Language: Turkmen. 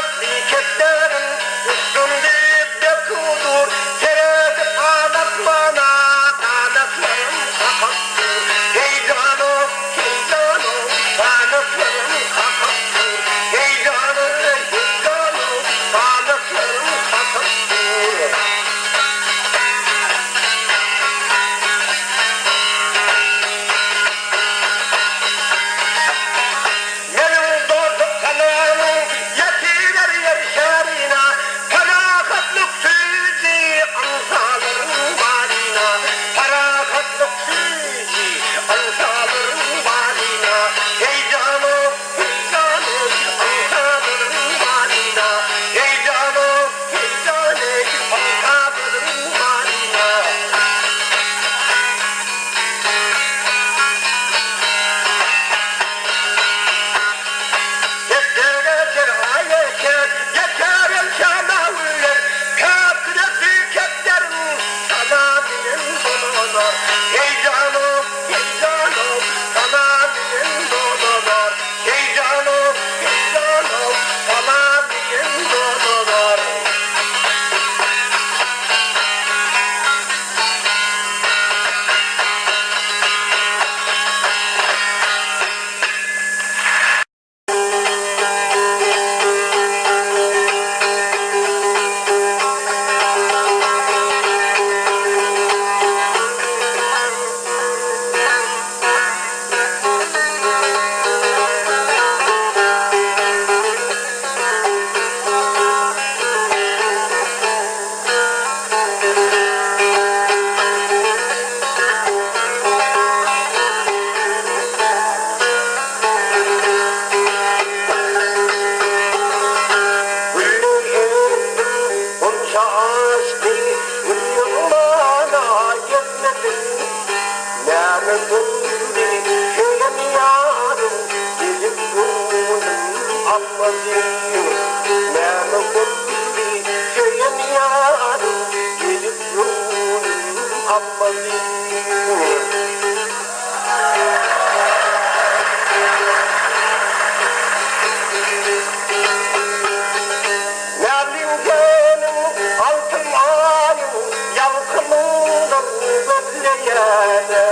Ganatly kepderiň uçsun diýip bekudur, Seredip al-asmana ganatlaryn kakyp dur. Heý jano, heý jano, ganatlaryn kakyp dur. Heý jano, heý jano, ganatlaryn kakyp dur. Meniň dogduk galamyň ýetirer ýer şaryna, Parahatlyk süýji ynsalaryň baryna, Parahatlyk süýji ynsalaryň baryna, Heý jano, heý jano, ynsalaryň baryna, Heý jano, heý jane, ynsalaryň baryna. Hepde geçer, aý geçer, Geçer el şamawüler, Käkiresi kepderiň Salam bilen dolanar. Heý jano, heý jano, Salam bilen dolanar. Heý jano, heý jano, Salam bilen dolanar. Gülli ekdim gunça açdy, Indi mana ýetmedi. Näme boldy, söýen ýarym, Gelip göwnüm almady. Näme boldy, söýen ýarym, Gelip göwnüm almady. Näbilim seniň altyn aýyň ýalkymyňdyr gözleýäne.